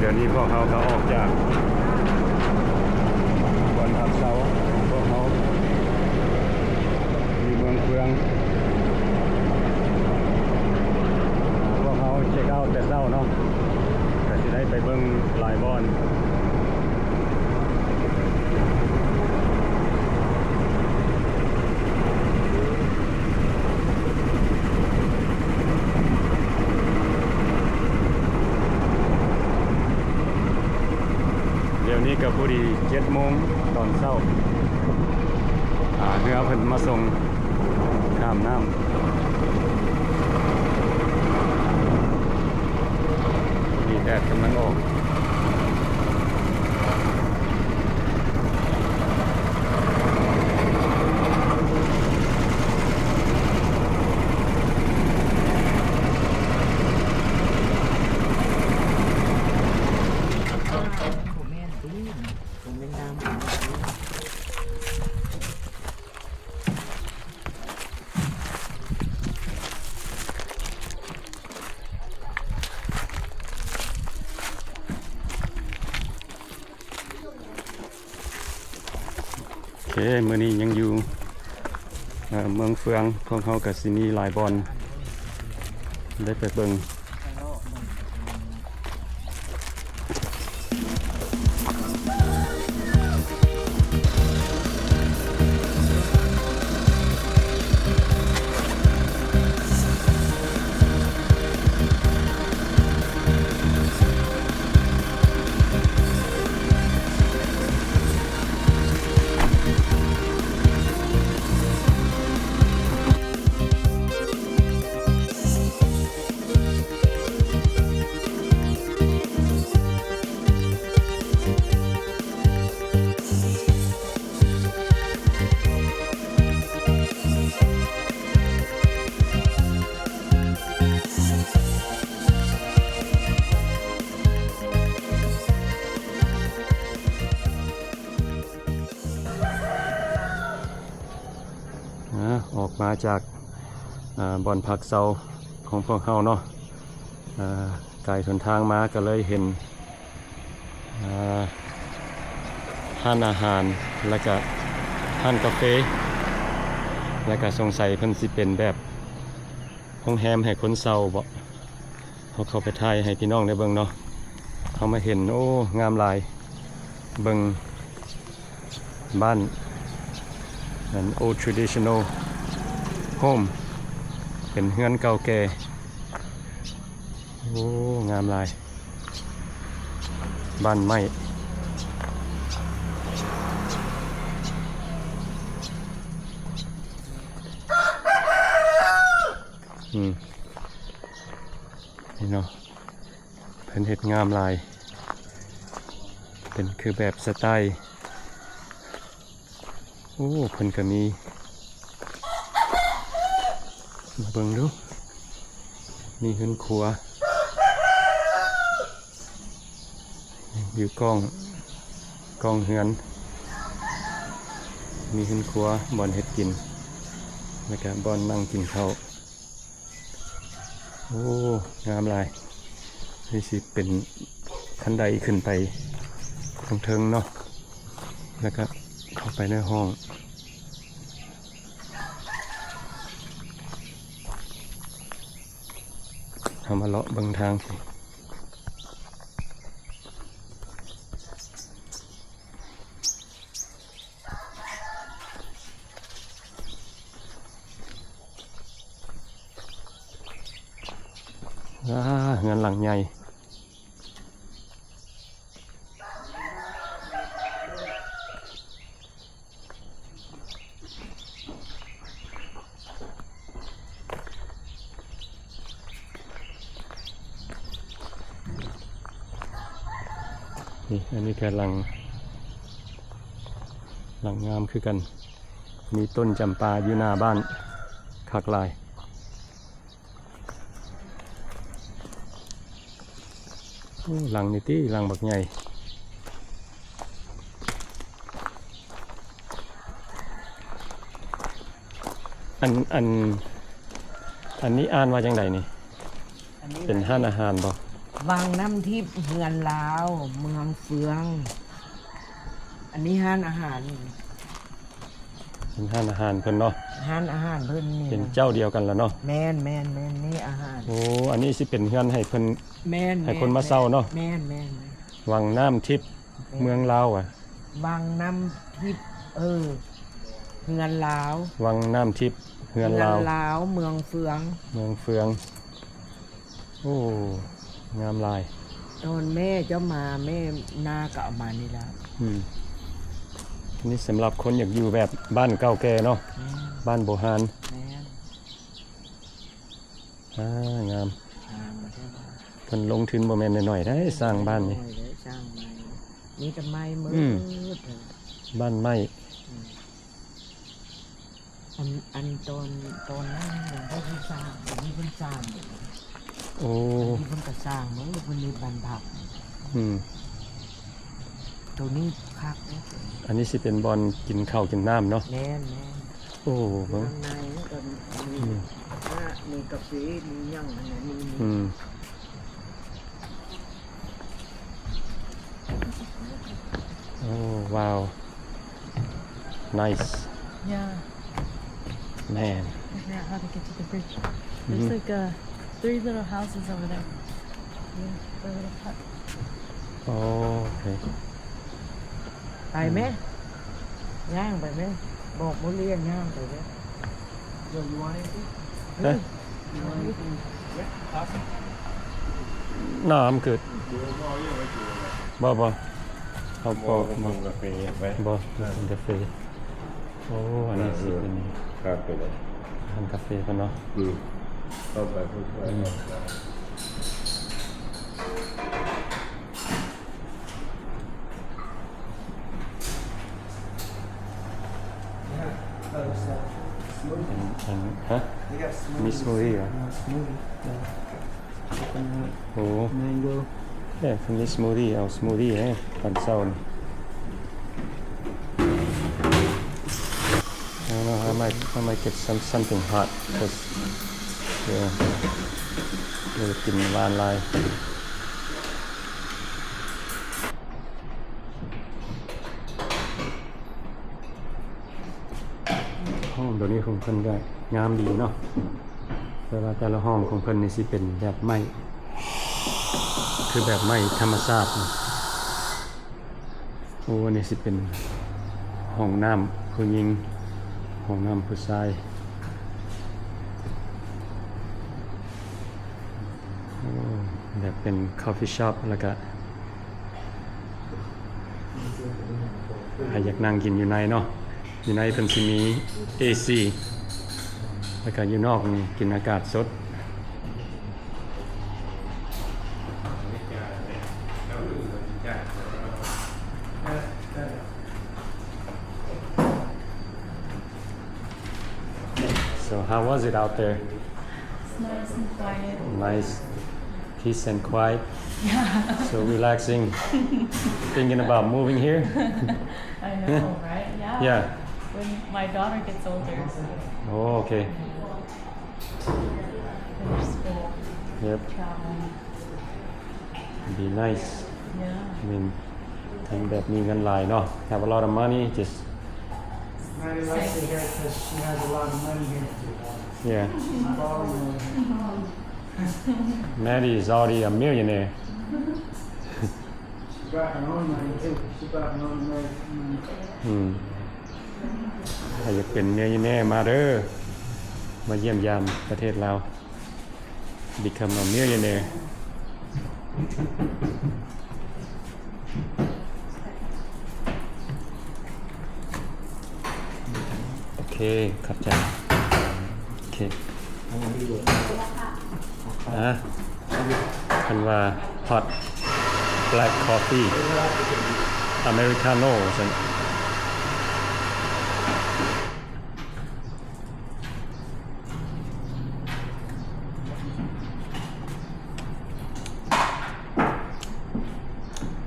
ດຽວນີ້ພວກເຮົາກໍອອກຈາກບ່ອນພັກເຊົາຂອງພວກເຮົາ ຢູ່ເມືອງເຟືອງ. ພວກເຮົາເຊັກເອົາແຕ່ເຊົ້າເນາະ ກໍຊິໄດ້ໄປເບິ່ງຫຼາຍບ່ອນ. ດຽວນີ້ກໍພໍດີເຈັດໂມງຕອນເຊົ້າ ອາ ເຮືອເພິ່ນມາສົ່ງຂ້າມນ້ຳ. ນີ້ແດດກຳລັງອອກ. ໂອເຄ ມື້ນີ້ຍັງຢູ່ ເອີ ເມືອງເຟືອງ ພວກເຮົາກໍຊິມີຫຼາຍບ່ອນໄດ້ໄປເບິ່ງ. ອາ ອອກມາຈາກ ອາ ບ່ອນພັກເຊົາຂອງພວກເຮົາເນາະ ອາ ກາຍຫົນທາງມາກໍເລີຍເຫັນ ອາ ຮ້ານອາຫານ ແລ້ວກະຮ້ານກາເຟ ແລ້ວກະສົງໄສເພິ່ນຊິເປັນແບບໂຮງແຮມໃຫ້ຄົນເຊົ່າບໍ. ເຮົາເຂົ້າໄປຖ່າຍໃຫ້ພີ່ນ້ອງໄດ້ເບິ່ງເນາະ. ເຮົາມາເຫັນ ໂອ້ ງາມຫຼາຍ. ເບິ່ງບ້ານ ອັນ old traditional home ເປັນເຮືອນເກົ່າແກ່. ໂອ້ ງາມຫຼາຍ. ບ້ານໄມ້ ອືມ ນີ້ເນາະ ເພິ່ນເຮັດງາມຫຼາຍ ເປັນຄືແບບສະໄຕ ໂອ້ ເພິ່ນກໍມີ ມາເບິ່ງດູ ມີເຮືອນຄົວ ຢູ່ກ້ອງ ກ້ອງເຮືອນ ມີເຮືອນຄົວ ບ່ອນເຮັດກິນ ແລ້ວກະບ່ອນນັ່ງກິນເຂົ້າ. ໂອ້ ງາມຫຼາຍ. ນີ້ຊິເປັນຄັນໄດຂຶ້ນໄປທາງເທິງເນາະ ແລ້ວກະເຂົ້າໄປໃນຫ້ອງ. ເຮົາມາເລາະເບິ່ງທາງ. ວ້າ ເຮືອນຫຼັງໃຫຍ່. ນີ້ ອັນນີ້ກໍຫຼັງ ຫຼັງງາມຄືກັນ ມີຕົ້ນຈຳປາຢູ່ໜ້າບ້ານ ຄັກຫຼາຍ. ໂອ້ ຫຼັງນີ້ຕິ ຫຼັງບັກໃຫຍ່. ອັນ ອັນ ອັນນີ້ອ່ານວ່າຈັ່ງໃດນີ້? ອັນນີ້ ເປັນຮ້ານອາຫານບໍ່? ວັງນ້ຳທິບ ເຮືອນລາວ ເມືອງເຟືອງ. ອັນນີ້ຮ້ານອາຫານ ເປັນຮ້ານອາຫານເພິ່ນເນາະ. ຮ້ານອາຫານເພິ່ນນີ້ ເປັນເຈົ້າດຽວກັນລະເນາະ. ແມ່ນໆໆ ນີ້ອາຫານ. ໂອ້ ອັນນີ້ຊິເປັນເຮືອນໃຫ້ເພິ່ນ ແມ່ນໆ ໃຫ້ຄົນມາເຊົ່າເນາະ. ແມ່ນໆໆ ວັງນ້ຳທິບ ແມ່ນ ເມືອງລາວອະ ວັງນ້ຳທິບ ເອີ ເຮືອນລາວ ວັງນ້ຳທິບ ເຮືອນລາວ ເຮືອນລາວ ເມືອງເຟືອງ ເມືອງເຟືອງ. ໂອ້ ງາມຫຼາຍ. ຕອນແມ່ເຈົ້າມາ ແມ່ນ້າກໍເອົາມານີ້ລະ. ອືມ ອັນນີ້ສຳລັບຄົນຢາກຢູ່ແບບບ້ານເກົ່າແກ່ເນາະ. ແມ່ນ ບ້ານໂບຮານ. ແມ່ນ ອ່າ ງາມ ງາມແທ້. ເພິ່ນລົງທຶນບໍ່ແມ່ນນ້ອຍໆເດ້ ສ້າງບ້ານນີ້ ນ້ອຍເດ້ ສ້າງໃໝ່ ມີແຕ່ໃໝ່ໝົດ. ອືມ ບ້ານໄມ້. ອືມ ອັນ ອັນຕອນ ຕອນນັ້ນຍັງບໍ່ໄດ້ສ້າງ ດຽວນີ້ເພິ່ນສ້າງ. ໂອ້ ດຽວນີ້ເພິ່ນກໍສ້າງເໝິດ ເພິ່ນເຮັດບ້ານພັກ. ອືມ ໂຕນີ້ຄັກເດ້. ອັນນີ້ຊິເປັນບ່ອນກິນເຂົ້າກິນນ້ຳເນາະ. ແມ່ນໆ. ໂອ້ ເບິ່ງ ຢູ່ທາງໃນກໍມີ ອືມ ມີກາເຟ ມີຫຍັງອັນນັ້ນມີ. ອືມ ໂອ້ ວ້າວ nice. Yeah. Man. Figure out how to get to the bridge. There's, mm-hmm, like, uh, three little houses over there. Yeah, the little hut. ໂອເຄ ໄປແມ ຍ່າງໄປແມ ບອກໝູ່ລ້ຽງຍ່າງໄປເດີ້. Yo, you want anything? ຮະ? You want anything? Yeah, awesome. No, I'm good. ບໍ່ ບໍ່ ເຮົາບໍ່ ບໍ່ ບໍ່ ກາເຟ ບໍ່ ບໍ່ກິນກາເຟ. ໂອ້ ອັນນີ້ຊິເປັນ ເອີ ເອີ ຮ້ານກາເຟເພິ່ນເນາະ. ອືມ ເຂົ້າໄປພຸ້ນ ອືມ ເຂົ້າໄປ. Yeah, that was, uh, smoothie. ອັນ ອັນ ຮະ? They got smoothies. ມີສະມູດຕີ້ເຫລອ? Uh, smoothie. Yeah. Coconut, ໂອ້ mango. Yeah, ເພິ່ນມີສະມູດຕີ້ ເອົາສະມູດຕີ້ໃຫ້ຕອນເຊົ້ານີ້. I don't know, I might, I might get some, something hot, 'cause, yeah, ເຮົາກິນຫວານຫຼາຍ. ຫ້ອງໂຕນີ້ຂອງເພິ່ນກໍງາມດີເນາະ, ແຕ່ວ່າແຕ່ລະຫ້ອງຂອງເພິ່ນນີ້ຊິເປັນແບບໄມ້ ຄືແບບໄມ້ທຳມະຊາດ. ໂອ້ ອັນນີ້ຊິເປັນຫ້ອງນ້ຳຜູ້ຍິງ ຫ້ອງນ້ຳຜູ້ຊາຍ. ໂອ້ ແບບເປັນ coffee shop ແລ້ວກະ ໃຜຢາກນັ່ງກິນຢູ່ໃນເນາະ, ຢູ່ໃນເພິ່ນຊິມີ ເອຊີ ແລ້ວກະຢູ່ນອກນີ້ກິນອາກາດສົດ. So how was it out there? It's nice and quiet. Nice. Peace and quiet. Yeah. So relaxing. Thinking about moving here? I know, right? Yeah. Yeah. When my daughter gets older. Oh, okay. Finish school. Yep. Travel. Be nice. Yeah. I mean, ທັງແບບມີເງິນຫຼາຍເນາະ, have a lot of money, just Maddie likes it here 'cause she has a lot of money here. Yeah. She's balling over here. Maddie is already a millionaire. She brought her own money too. She brought her own American money. ອືມ ໃຜຢາກເປັນເມຍແນ່ມາເດີ ມາຢ້ຽມຢາມປະເທດລາວ. Become a millionaire. ໂອເຄ ຂອບໃຈ. ໂອເຄ ອາ ເພິ່ນວ່າ hot black coffee Americano ວ່າຊັ້ນ.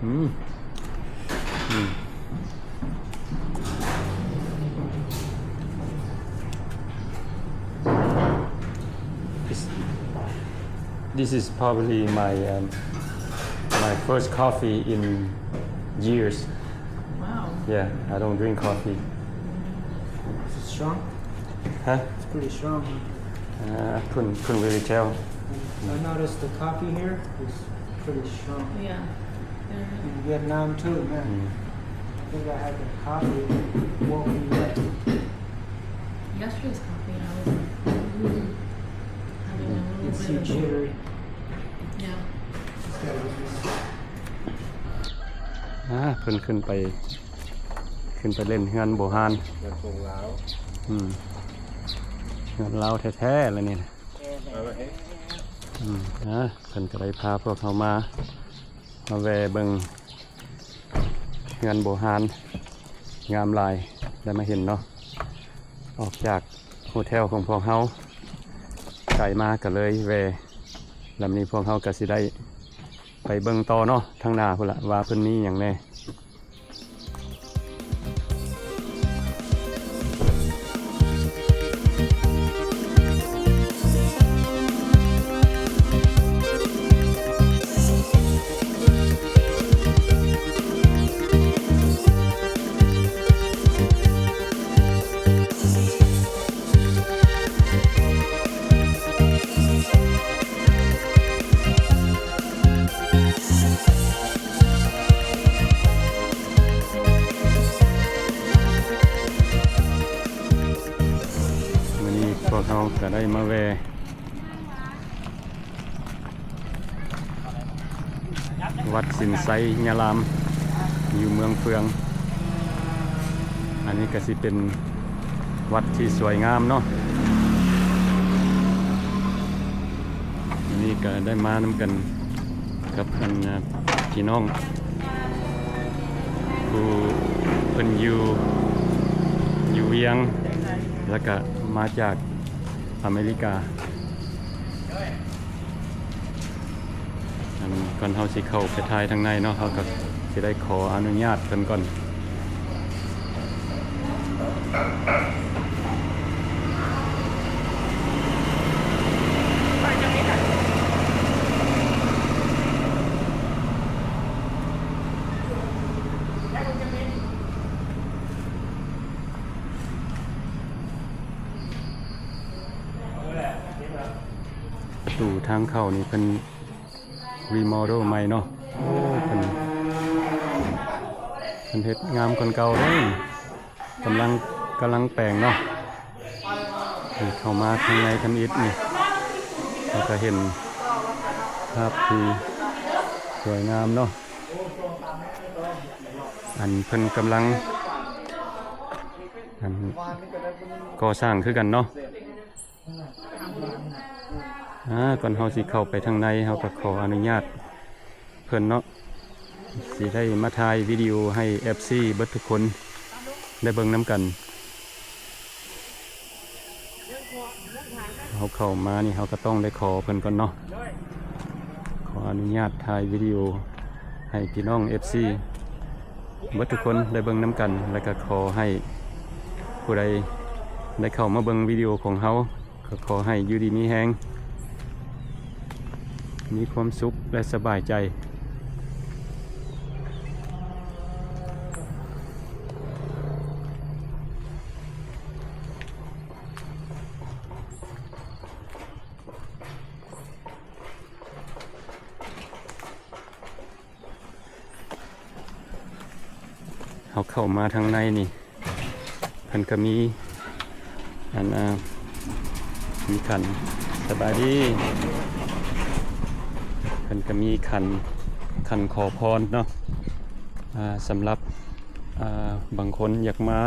ອືມ ອືມ This, this is probably my, um, First coffee in years. Wow. Yeah, I don't drink coffee. Is it strong? Huh? It's pretty strong, huh? Uh, I couldn't, couldn't really tell. I noticed the coffee here is pretty strong. Yeah. In Vietnam too, man. Mm. I think I had the coffee woke me up. Yesterday's coffee, I was like, ooh, having a little bit of a jittery. Yeah. ອ່າ ເພິ່ນຂຶ້ນໄປ ຂຶ້ນໄປເລ່ນເຮືອນໂບຮານ ເຮືອນຊົງລາວ ອືມ ເຮືອນລາວແທ້ໆ ລະນີ້ ເອີ ອືມ ອ່າ ເພິ່ນກໍໄດ້ພາພວກເຮົາມາ ມາແວ່ເບິ່ງເຮືອນໂບຮານ ງາມຫຼາຍ ໄດ້ມາເຫັນເນາະ ອອກຈາກໂຮເທວຂອງພວກເຮົາໄກມາ ກໍເລີຍແວ່ ແລ້ວມື້ນີ້ພວກເຮົາກໍຊິໄດ້ ໄປເບິ່ງຕໍ່ເນາະ ທາງໜ້າພຸ້ນລະ ວ່າເພິ່ນມີຫຍັງແດ່. ມື້ນີ້ພວກເຮົາກໍໄດ້ມາແວ່ວັດສິນໄຊຍາລາມ ຢູ່ເມືອງເຟືອງ. ອັນນີ້ກໍຊິເປັນ ວັດທີ່ສວຍງາມເນາະ. ອັນນີ້ກໍໄດ້ມານຳກັນກັບອັນ ພີ່ນ້ອງຜູ້ເພິ່ນຢູ່ ຢູ່ວຽງ ແລ້ວກະມາຈາກອາເມລິກາ. ອັນ ກ່ອນເຮົາຊິເຂົ້າໄປຖ່າຍທາງໃນເນາະ ເຮົາກໍຊິໄດ້ຂໍອະນຸຍາດເພິ່ນກ່ອນ. ປະຕູທາງເຂົ້ານີ້ເພິ່ນ remodel ໃໝ່ເນາະ. ໂອ້ ເພິ່ນ ເພິ່ນເຮັດງາມກວ່າເກົ່າເດ້. ກຳລັງ ກຳລັງແປງເນາະ. ນີ້ເຂົ້າມາທາງໃນທຳອິດນີ້ ເຮົາກໍເຫັນພາບທີ່ສວຍງາມເນາະ. ອັນເພິ່ນກຳລັງ ອັນ ກໍ່ສ້າງຄືກັນເນາະ. ອ່າ ກ່ອນເຮົາຊິເຂົ້າໄປທາງໃນ ເຮົາກໍຂໍອະນຸຍາດເພິ່ນເນາະ ຊິໄດ້ມາຖ່າຍວິດີໂອໃຫ້ເອັຟຊີເບິດທຸກຄົນໄດ້ເບິ່ງນຳກັນ. ເຮົາເຂົ້າມານີ້ ເຮົາກໍຕ້ອງໄດ້ຂໍເພິ່ນກ່ອນເນາະ. ຂໍອະນຸຍາດຖ່າຍວິດີໂອໃຫ້ພີ່ນ້ອງເອັຟຊີເບິດທຸກຄົນໄດ້ເບິ່ງນຳກັນ ແລະ ກໍຂໍໃຫ້ຜູ້ໃດໄດ້ເຂົ້າມາເບິ່ງວິດີໂອຂອງເຮົາ ກໍຂໍໃຫ້ຢູ່ດີມີແຮງ ມີຄວາມສຸກ ແລະ ສະບາຍໃຈ. ເຮົາເຂົ້າມາທາງໃນນີ້ ເພິ່ນກໍມີ ອັນ ອ່າ ມີຂັນ ສະບາຍດີ ເພິ່ນກໍມີຂັນ ຂັນຂໍພອນເນາະ ອ່າ ສຳລັບ ອ່າ ບາງຄົນຢາກມາ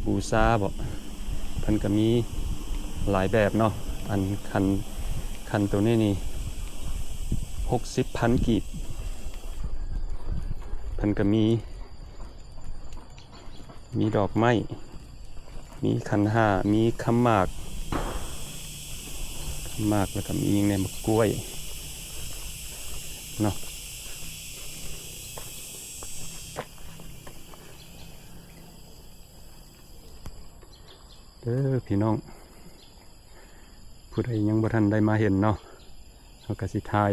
ບູຊາບໍ ເພິ່ນກໍມີຫຼາຍແບບເນາະ. ອັນຂັນ ຂັນໂຕນີ້ນີ້ ຫົກສິບພັນກີບ. ເພິ່ນກໍມີ ມີດອກໄມ້ ມີຂັນຫ້າ ມີຄຳໝາກ ຄຳໝາກ ແລ້ວກໍມີຫຍັງແດ່ ໝາກກ້ວຍເນາະ. ເດີພີ່ນ້ອງ ຜູ້ໃດຍັງບໍ່ທັນໄດ້ມາເຫັນເນາະ ເຮົາກໍຊິຖ່າຍ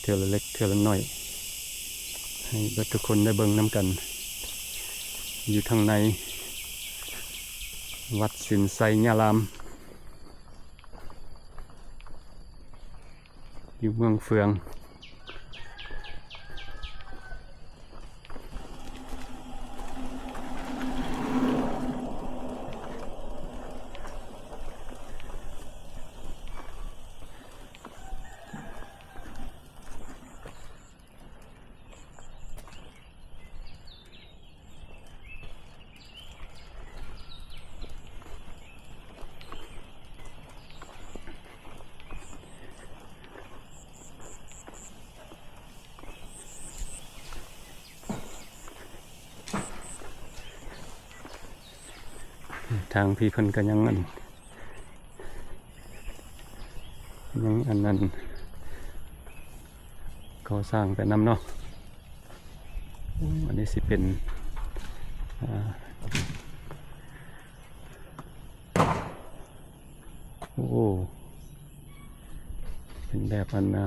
ເທ ເທື່ອລະເລັກເທື່ອລະໜ້ອຍ ໃຫ້ເບິດທຸກຄົນໄດ້ເບິ່ງນຳກັນ ຢູ່ທາງໃນວັດສິນໄຊຍາລາມ ຢູ່ເມືອງເຟືອງ. ທາງພີ້ເພິ່ນກະຍັງອັນ ຍັງອັນນັ້ນ ກໍ່ສ້າງໄປນຳເນາະ. ໂອ້ ອັນນີ້ຊິເປັນ ອ່າ ໂອ້ ເປັນແບບອັນ ອ່າ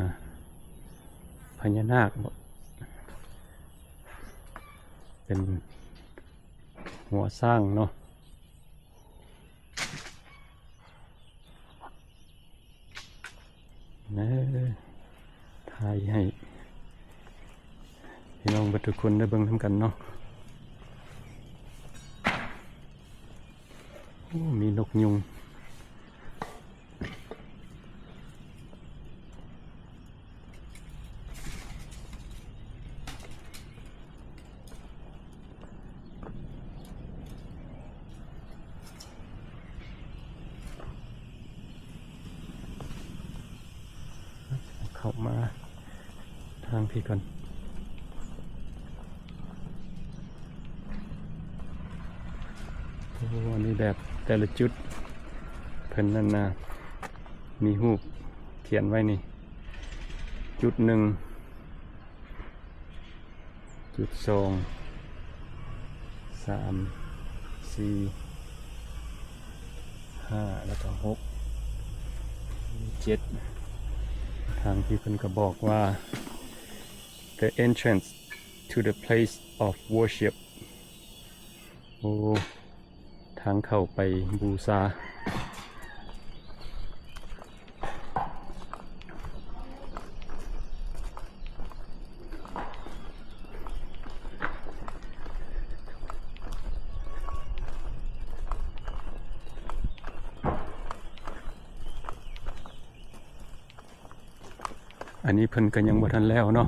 ພະຍານາກບໍ? ເປັນຫົວຊ້າງເນາະ. ເອີ ຖ່າຍໃຫ້ພີ່ນ້ອງເບິດທຸກຄົນໄດ້ເບິ່ງນຳກັນເນາະ. ໂອ້ ມີນົກຍຸງ. ເຂົ້າມາທາງພີ້ກ່ອນ. ໂອ້ ອັນນີ້ແບບແຕ່ລະຈຸດເພິ່ນນັ້ນນະ ມີຮູບຂຽນໄວ້ນີ້ ຈຸດໜຶ່ງ ຈຸດສອງ ສາມ ສີ່ ຫ້າ ແລ້ວກໍຫົກ ເຈັດ. ທາງທີ່ເພິ່ນກໍບອກວ່າ The entrance to the place of worship. ໂອ້ ທາງເຂົ້າໄປບູຊາ. ອັນນີ້ເພິ່ນກໍຍັງບໍ່ທັນແລ້ວເນາະ.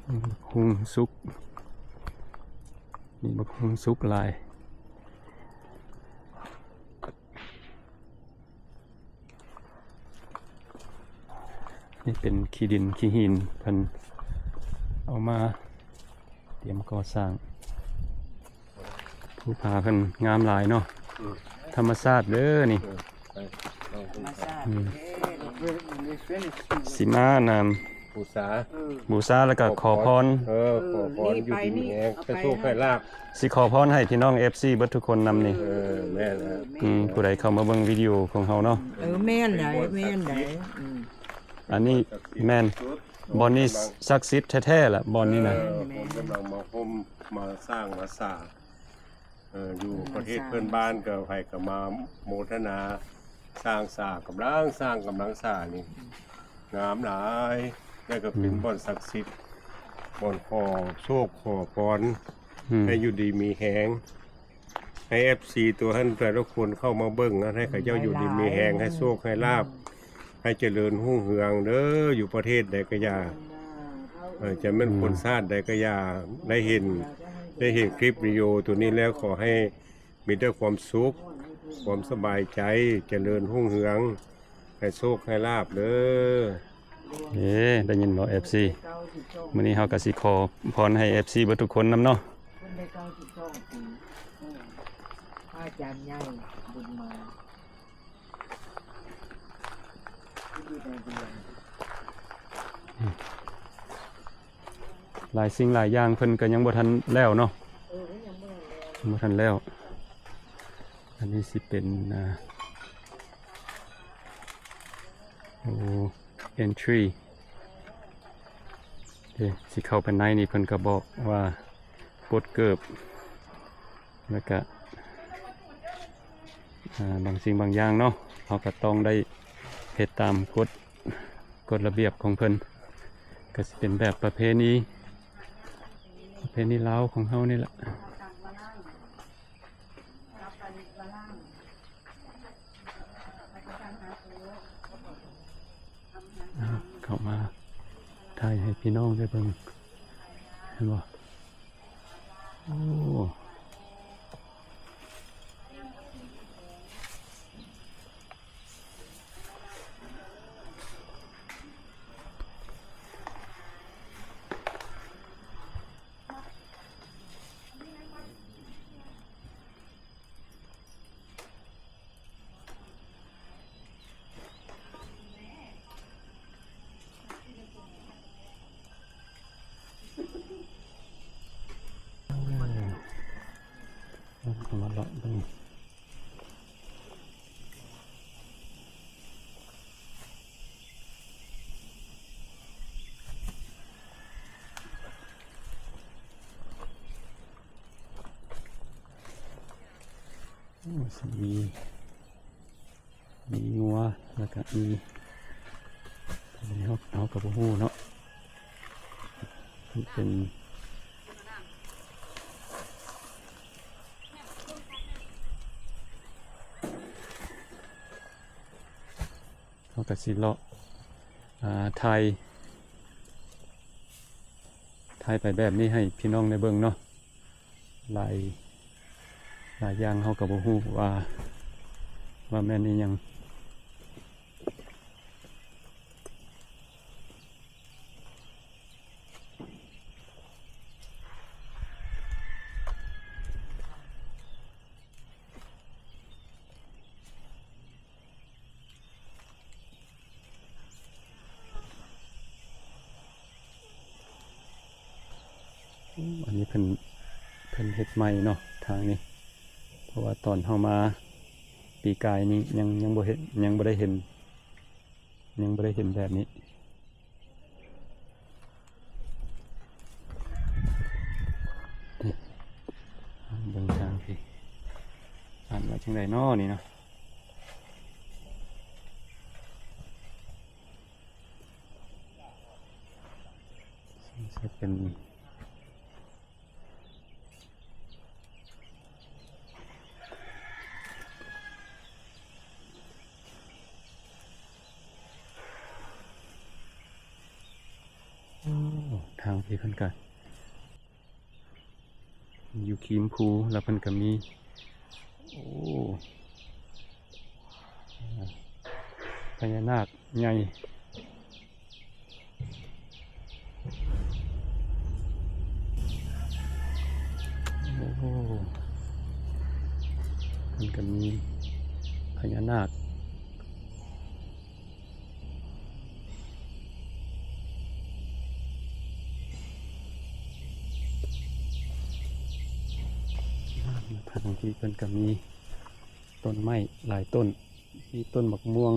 ບັກຫຸ່ງສຸກ ມີບັກຫຸ່ງສຸກຫຼາຍ. ນີ້ເປັນຂີ້ດິນຂີ້ຫີນ ເພິ່ນເອົາມາຕຽມກໍ່ສ້າງ. ພູຜາເພິ່ນງາມຫຼາຍເນາະ. ອືມ ທຳມະຊາດເດີນີ້. ເອີ ທຳມະຊາດ. ອືມ ເດ້ ນີ້ ຊິມານຳ ບູຊາ ເອີ ບູຊາ ແລ້ວກໍຂໍພອນ. ເອີ ເອີ ຂໍພອນ ນີ້ ຢູ່ດີມີແຮງ ໄປນີ້ ໃຫ້ໂຊກໃຫ້ລາບ. ຊິຂໍພອນໃຫ້ພີ່ນ້ອງເອັຟຊີເບິດທຸກຄົນນຳນີ້. ເອີ ແມ່ນແລ້ວ. ອືມ ຜູ້ໃດເຂົ້າມາເບິ່ງວິດີໂອຂອງເຮົາເນາະ. ເອີ ແມ່ນໃດ໋ ແມ່ນໃດ໋. ອືມ ອັນນີ້ແມ່ນ ບ່ອນນີ້ສັກສິດແທ້ໆລະ ບ່ອນນີ້ນະ. ເອີ ແມ່ນໆ ເພິ່ນກຳລັງມາຮົ່ມມາສ້າງມາສາ ເອີ ຢູ່ປະເທດເພື່ອນບ້ານກໍໃຜກໍມາໂມທະນາສ້າງສາ ກຳລັງສ້າງ ກຳລັງສານີ້ ງາມຫຼາຍ ແລ້ວກໍເປັນ ອືມ ບ່ອນສັກສິດ ບ່ອນຂໍໂຊກຂໍພອນ ອືມ ໃຫ້ຢູ່ດີມີແຮງ ໃຫ້ເອັຟຊີຕົວຫັ້ນແຕ່ລະຄົນເຂົ້າມາເບິ່ງ ໃຫ້ເຂົາເຈົ້າຢູ່ດີມີແຮງ ໃຫ້ໂຊກໃຫ້ລາບ ໃຫ້ຈະເລີນຮຸ່ງເຮືອງເດີ ຢູ່ປະເທດໃດກໍຢ່າ ເອີ ຈະແມ່ນ ອືມ ຄົນຊາດໃດກໍຢ່າ ໄດ້ເຫັນ ໄດ້ເຫັນຄລິບວິດີໂອໂຕນີ້ແລ້ວ ຂໍໃຫ້ມີແຕ່ຄວາມສຸກ ຄວາມສະບາຍໃຈ ຈະເລີນຮຸ່ງເຮືອງ ໃຫ້ໂຊກໃຫ້ລາບເດີ. ເອີ ໄດ້ຍິນບໍ່ ເອັຟຊີ? ມື້ນີ້ເຮົາກໍຊິຂໍພອນໃຫ້ເອັຟຊີເບິດທຸກຄົນນຳເນາະ. ເພິ່ນໄດ້ເກົ້າສິບສອງປີ ອາຈານໃຫຍ່ບຸນມາ. ຫຼາຍສິ່ງຫຼາຍຢ່າງເພິ່ນກໍຍັງບໍ່ທັນແລ້ວເນາະ. ເອີ ຍັງບໍ່ທັນແລ້ວ. ບໍ່ທັນແລ້ວ. ອັນນີ້ຊິເປັນ ອ່າ ໂອ້ ເອັນທຣີ ເດ້. ຊິເຂົ້າໄປໃນນີ້ ເພິ່ນກໍບອກວ່າປົດເກີບ ແລ້ວກະ ອ່າ ບາງສິ່ງບາງຢ່າງເນາະ ເຮົາກໍຕ້ອງໄດ້ເຮັດຕາມກົດ ກົດລະບຽບຂອງເພິ່ນ. ກໍຊິເປັນແບບປະເພນີ ປະເພນີລາວຂອງເຮົານີ້ແຫຼະ. ເຂົ້າມາຖ່າຍໃຫ້ພີ່ນ້ອງໄດ້ເບິ່ງ ເຫັນບໍ່? ໂອ້. ເອົາມາເລາະເບິ່ງ. ໂອ້ ມີ ມີງົວ ແລ້ວກະມີ ອັນນີ້ເຮົາ ເຮົາກໍບໍ່ຮູ້ເນາະ ມັນເປັນ ເຮົາກໍຊິເລາະ ອ່າ ຖ່າຍ ຖ່າຍໄປແບບນີ້ໃຫ້ພີ່ນ້ອງໄດ້ເບິ່ງເນາະ. ຫຼາຍ ຫຼາຍຢ່າງເຮົາກໍບໍ່ຮູ້ວ່າ ວ່າແມ່ນອີ່ຫຍັງ. ໂອ້ ອັນນີ້ເພິ່ນ ເພິ່ນເຮັດໃໝ່ເນາາະ ທາງນີ້ ເພາະວ່າຕອນເຮົາມາປີກາຍນີ້ ຍັງ ຍັງບໍ່ເຫັນ ຍັງບໍ່ໄດ້ເຫັນ ຍັງບໍ່ໄດ້ເຫັນແບບນີ້. ເບິ່ງທາງພີ້ ອ່ານວ່າຈັ່ງໃດນໍນີ້ເນາະ. ເປັນ ໂອ້ ທາງພີ້ເພິ່ນກະ ຢູ່ຄີມພູ ແລ້ວເພິ່ນກໍມີ ໂອ້ ພະຍານາກໃຫຍ່ ໂອ້ ເພິ່ນກໍມີພະຍານາກ. ທາງທີ່ເພິ່ນກໍມີຕົ້ນໄມ້ຫຼາຍຕົ້ນ ມີຕົ້ນໝາກມ່ວງ.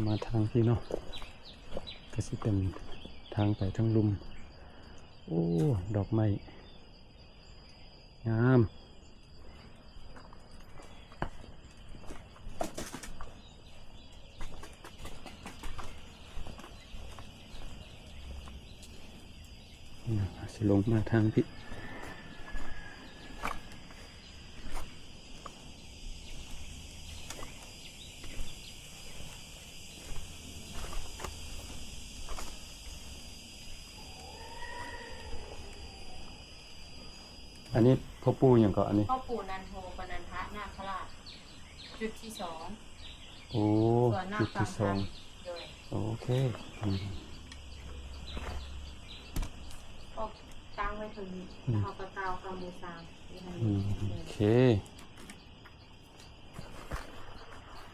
ມາທາງພີ້ເນາະ ກໍຊິເປັນທາງໄປທາງລຸ່ມ. ໂອ້ ດອກໄມ້ງາມ. ອືມ ຊິລົງມາທາງພີ້. ໂ ອັນນີ້ພໍ່ປູ່ຫຍັງເກາະ ອັນນີ້? ພໍ່ປູ່ນັນໂທປະນັນທະນາຄະລາດ ຈຸດທີສອງ. ໂອ້ ຈຸດທີສອງ. ໂດຍ ໂອເຄ. ອືມ ກໍຕັ້ງໄວ້ເທິງນີ້ ອືມ ແລ້ວເຮົາກໍກ່າວຄຳບູຊາຢູ່ຫັ້ນ. ອືມ ໂອເຄ.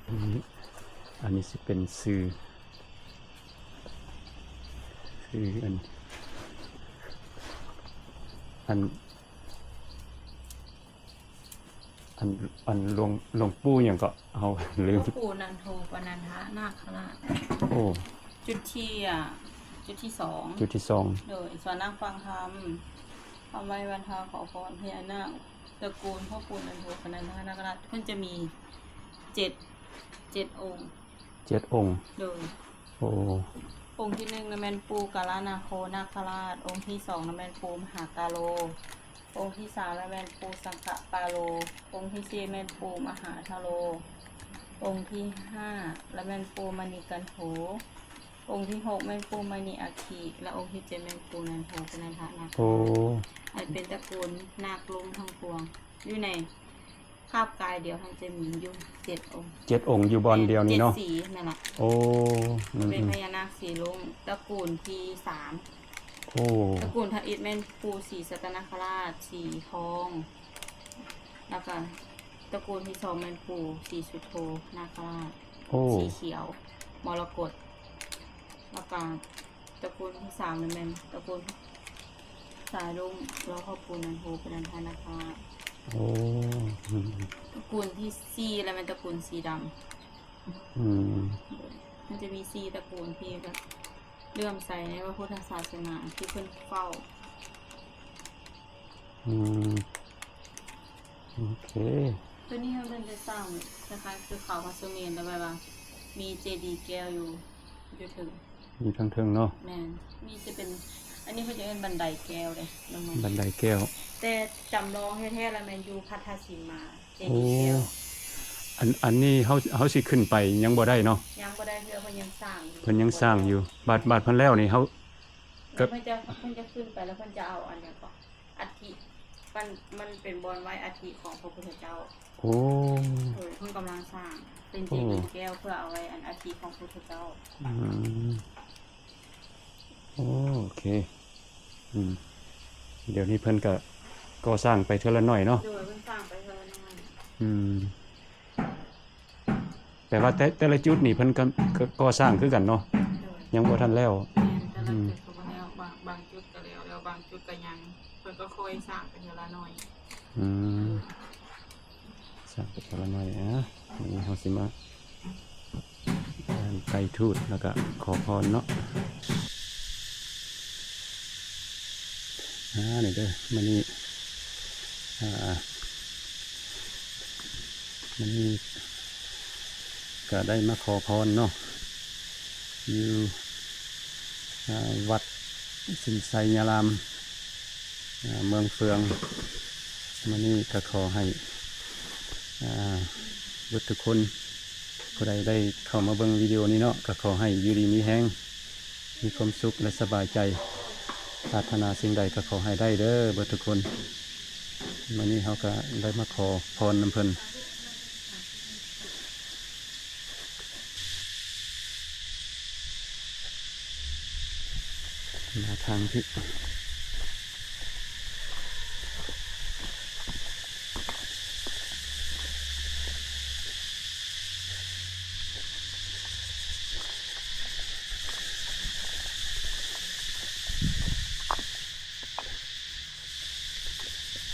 ອັນນີ້ ອັນນີ້ຊິເປັນຊື່ ຊື່ອັນ ອັນ ອັນ ອັນຫຼວງ ຫຼວງປູ່ຫຍັງເກາະ ເຮົາລືມ. ພໍ່ປູ່ນັນໂທປະນັນທະນາຄະລາດ. ໂອ້ ຈຸດທີ ອາ ຈຸດທີສອງ. ຈຸດທີສອງ. ໂດຍ ສວນນັ່ງຟັງທຳ ທຳໄວ້ວັນທາ ຂໍພອນພະຍານາກ ຕະກູນພໍ່ປູ່ນັນໂທປະນັນທະນາຄະລາດ ເພິ່ນຈະມີເຈັດ ເຈັດອົງ. ເຈັດອົງ. ໂດຍ ໂອ້ ອົງທີໜຶ່ງນະແມ່ນປູ່ກາລະນາໂຄນາຄະລາດ, ອົງທີສອງນະແມ່ນປູ່ມະຫາກາໂລ, ອົງທີສາມນະແມ່ນປູ່ສັງຄະປາໂລ, ອົງທີສີ່ແມ່ນປູ່ມະຫາທະໂລ, ອົງທີຫ້າລະແມ່ນປູ່ມະນີກັນໂທ, ອົງທີຫົກແມ່ນປູ່ມະນີອັກຄີ ແລະ ອົງທີເຈັດແມ່ນປູ່ນັນໂທປະນັນທະນາຄະລາດ. ໂອ້ ອັນເປັນຕະກູນນາກລົມທັງປວງ ຢູ່ໃນ ຄາບກາຍດຽວຫັ້ນຈະມີຢູ່ເຈັດອົງ. ເຈັດອົງຢູ່ບ່ອນດຽວນີ້ເນາະ. ເຈັດສີແມ່ນລະ. ໂອ້ ອືມ ເປັນພະຍານາກສີລົມ ຕະກູນທີສາມ. ໂອ້ ຕະກູນທຳອິດແມ່ນປູ່ສີສັດຕະນາຄະລາດ, ສີທອງ, ແລ້ວກະຕະກູນທີສອງແມ່ນປູ່ສີສຸດໂທນາຄະລາດ. ໂອ້ ສີຂຽວ ມໍລະກົດ, ແລ້ວກະ ຕະກູນທີສາມລະແມ່ນຕະກູນສາຍລຸງ ລາວຄອບຄົວນັ້ນໂຫ ເປັນອັນທະນາຄາ. ໂອ້ ຕະກູນທີສີ່ລະແມ່ນຕະກູນສີດຳ. ອືມ ມັນຈະມີສີ່ຕະກູນທີ່ແບບເຫຼື້ອມໃສໃນພະພຸດທະສາສະໜາ ທີ່ເພິ່ນເຝົ້າ. ອືມ ໂອເຄ ໂຕນີ້ເພິ່ນຈະສ້າງຄ້າຍໆຄືຂາວພະສຸເມນ ແຕ່ແບບວ່າມີເຈດີແກ້ວຢູ່ ຢູ່ເທິງ ຢູ່ເທິງໆເນາະ. ແມ່ນ ນີ້ຈະເປັນ ອັນນີ້ເພິ່ນຈະເອີ້ນບັນໄດແກ້ວເດ້ ບັນໄດແກ້ວ ແຕ່ຈຳລອງແທ້ໆລະແມ່ນຢູ່ພັດທະສີມາ ເຈດີແກ້ວ. ໂອ້ ອັນ ອັນນີ້ເຮົາ ເຮົາຊິຂຶ້ນໄປຍັງບໍ່ໄດ້ເນາະ ຍັງບໍ່ໄດ້ເທື່ອ ເພິ່ນຍັງສ້າງຢູ່ ເພິ່ນຍັງສ້າງຢູ່. ບາດ ບາດເພິ່ນແລ້ວນີ້ເຮົາ ກໍ ເພິ່ນຈະ ເພິ່ນຈະຂຶ້ນໄປ ແລ້ວເພິ່ນຈະເອົາອັນຫຍັງເກາະ ອັດຖິ ມັນ ມັນເປັນບ່ອນໄວ້ອັດຖິຂອງພະພຸດທະເຈົ້າ. ໂອ້ ເອີ ເພິ່ນກຳລັງສ້າງເປັນເຈດີແກ້ວ ເພື່ອເອົາໄວ້ອັນອັດຖິຂອງພະພຸດທະເຈົ້າ. ອືມ ໂອເຄ ອືມ ດຽວນີ້ເພິ່ນກະກໍ່ສ້າງໄປເທື່ອລະໜ້ອຍເນາະ. ໂດຍ ເພິ່ນສ້າງໄປເທື່ອລະໜ້ອຍ. ອືມ ແປວ່າແຕ່ ແຕ່ລະຈຸດນີ້ເພິ່ນກໍ ກໍກໍ່ສ້າງຄືກັນເນາະ. ໂດຍ ຍັງບໍ່ທັນແລ້ວ. ແມ່ນ ແຕ່ລະຈຸດກໍບໍ່ແລ້ວ ອືມ ບາງ ບາງຈຸດກໍແລ້ວ ແລ້ວບາງຈຸດກໍຍັງ ເພິ່ນກໍຄ່ອຍສ້າງໄປເທື່ອລະໜ້ອຍ. ອືມ ສ້າງໄປເທື່ອລະໜ້ອຍ. ອາ ມື້ນີ້ເຮົາຊິມາ ໄກທູດ ແລ້ວກະຂໍພອນເນາະ. ອາ ນີ້ເດີ ມື້ນີ້ ອາ ມື້ນີ້ກະໄດ້ມາຂໍພອນເນາະ ຢູ່ ອາ ວັດສິນໄຊຍາລາມ ອາ ເມືອງເຟືອງ. ມື້ນີ້ກໍຂໍໃຫ້ ອາ ເບິດທຸກຄົນ ຜູ້ໃດໄດ້ເຂົ້າມາເບິ່ງວິດີໂອນີ້ເນາະ ກໍຂໍໃຫ້ຢູ່ດີມີແຮງ ມີຄວາມສຸກ ແລະ ສະບາຍໃຈ. ປາດຖະໜາສິ່ງໃດກໍຂໍໃຫ້ໄດ້ເດີເບິດທຸກຄົນ. ມື້ນີ້ເຮົາກໍໄດ້ມາຂໍພອນນຳເພິ່ນ. ມາທາງພີ້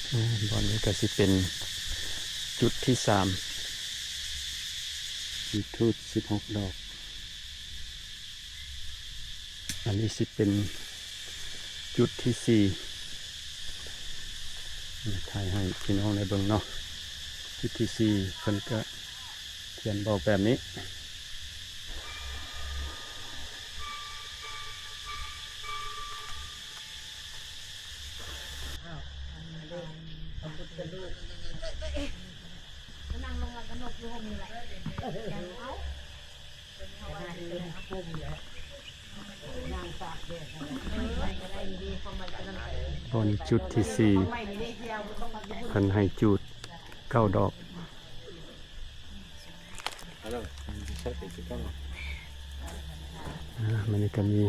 ໂອ້ ບ່ອນນີ້ກໍຊິເປັນຈຸດທີສາມ ຈຸດທູບສິບຫົກດອກ. ອັນນີ້ຊິເປັນຈຸດທີສີ່ ຖ່າຍໃຫ້ພີ່ນ້ອງໄດ້ເບິ່ງເນາະ. ຈຸດທີສີ່ ເພິ່ນກະຂຽນບອກແບບນີ້. ບ່ອນຈຸດທີສີ່ ເພິ່ນໃຫ້ຈູດເກົ້າດອກ. ອ່າ ມື້ນີ້ກໍມີ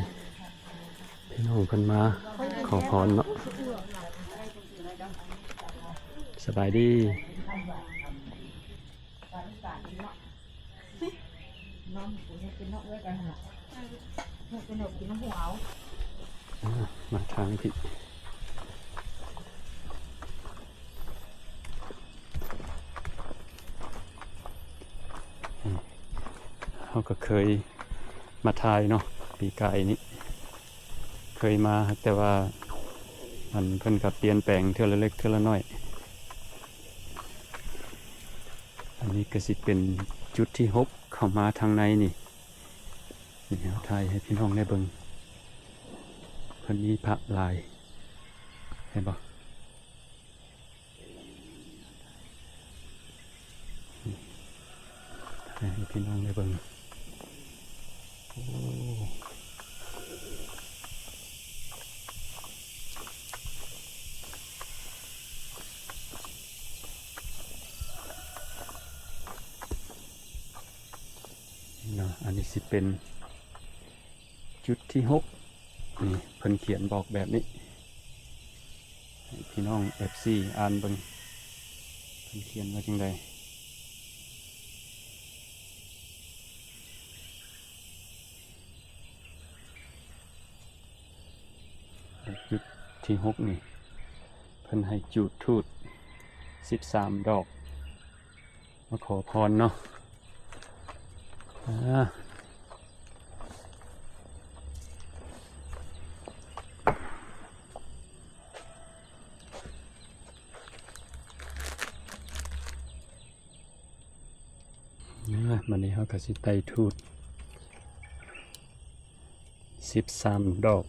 ພີ່ນ້ອງເພິ່ນມາຂໍພອນເນາະ. ສະບາຍດີ. ອ່າ ມາທາງພີ້ ເຮົາກໍເຄີຍມາຖ່າຍເນາະ ປີກາຍນີ້ເຄີຍມາ ແຕ່ວ່າ ອັນ ເພິ່ນກໍປ່ຽນແປງເທື່ອລະເລັກເທື່ອລະນ້ອຍ. ອັນນີ້ກໍຊິເປັນຈຸດທີຫົກ ເຂົ້າມາທາງໃນນີ້. ນີ້ ເຮົາຖ່າຍໃຫ້ພີ່ນ້ອງໄດ້ເບິ່ງ ເພິ່ນມີພະຫຼາຍ ເຫັນບໍ່? ໃຫ້ພີ່ນ້ອງໄດ້ເບິ່ງ. ໂອ້ ເນາະ ອັນນີ້ຊິເປັນ ຈຸດທີຫົກ ນີ້ ເພິ່ນຂຽນບອກແບບນີ້ ໃຫ້ພີ່ນ້ອງເອັຟຊີອ່ານເບິ່ງ ເພິ່ນຂຽນວ່າຈັ່ງໃດ. ຈຸດທີຫົກນີ້ ເພິ່ນໃຫ້ຈູດທູດສິບສາມດອກ ມາຂໍພອນເນາະ. ອ່າ ອ່າ ບາດນີ້ເຮົາກໍຊິໄຕ້ທູດ ສິບສາມດອກ.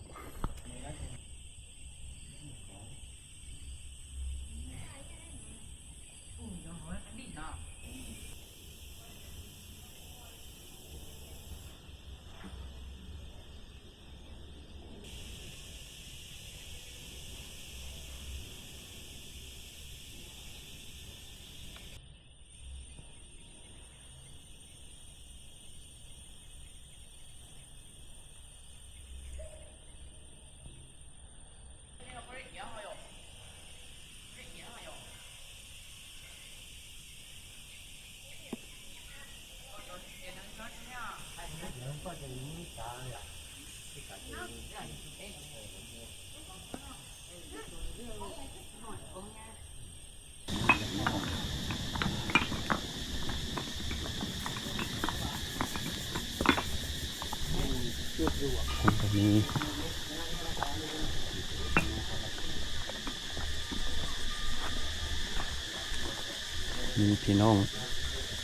ມີພີ່ນ້ອງ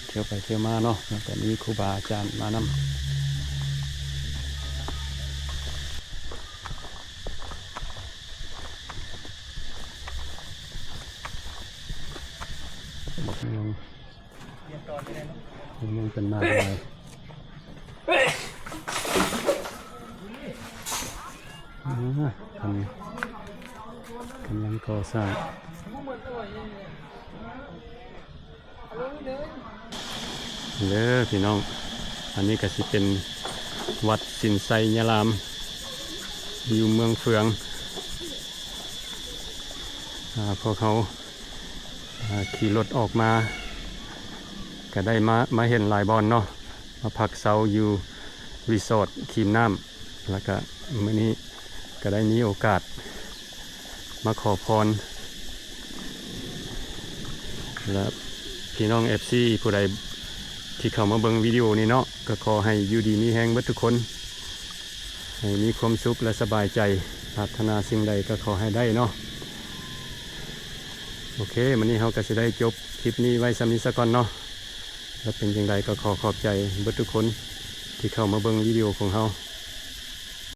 ທ່ຽວໄປທ່ຽວມາເນາະ ແລ້ວກໍມີຄູບາອາຈານມານຳ. ບັກມ່ວງ ບັກມ່ວງເປັນໝາກຫຼາຍ. ອ່າ ອັນນີ້ກຳລັງກໍ່ສ້າງເດີພີ່ນ້ອງ. ອັນນີ້ກໍຊິເປັນວັດສິນໄຊຍາລາມ ຢູ່ເມືອງເຟືອງ. ອ່າ ພວກເຮົາ ອ່າ ຂີ່ລົດອອກມາ ກໍໄດ້ມາ ມາເຫັນຫຼາຍບ່ອນເນາະ ມາພັກເຊົາຢູ່ຣີສອດຄີມນ້ຳ ແລ້ວກະມື້ນີ້ກໍໄດ້ມີໂອກາດມາຂໍພອນ ແລະ ພີ່ນ້ອງເອັຟຊີຜູ້ໃດທີ່ເຂົ້າມາເບິ່ງວິດີໂອນີ້ເນາະ ກໍຂໍໃຫ້ຢູ່ດີມີແຮງເບິດທຸກຄົນ. ໃຫ້ມີຄວາມສຸກ ແລະ ສະບາຍໃຈ, ປາດຖະໜາສິ່ງໃດກໍຂໍໃຫ້ໄດ້ເນາະ. ໂອເຄ, ມື້ນີ້ເຮົາກໍຊິໄດ້ຈົບຄລິບນີ້ໄວ້ສ່ຳນີ້ສາກ່ອນເນາະ. ແລະ ເປັນຈັ່ງໃດກໍຂໍຂອບໃຈເບິດທຸກຄົນທີ່ເຂົ້າມາເບິ່ງວິດີໂອຂອງເຮົາ.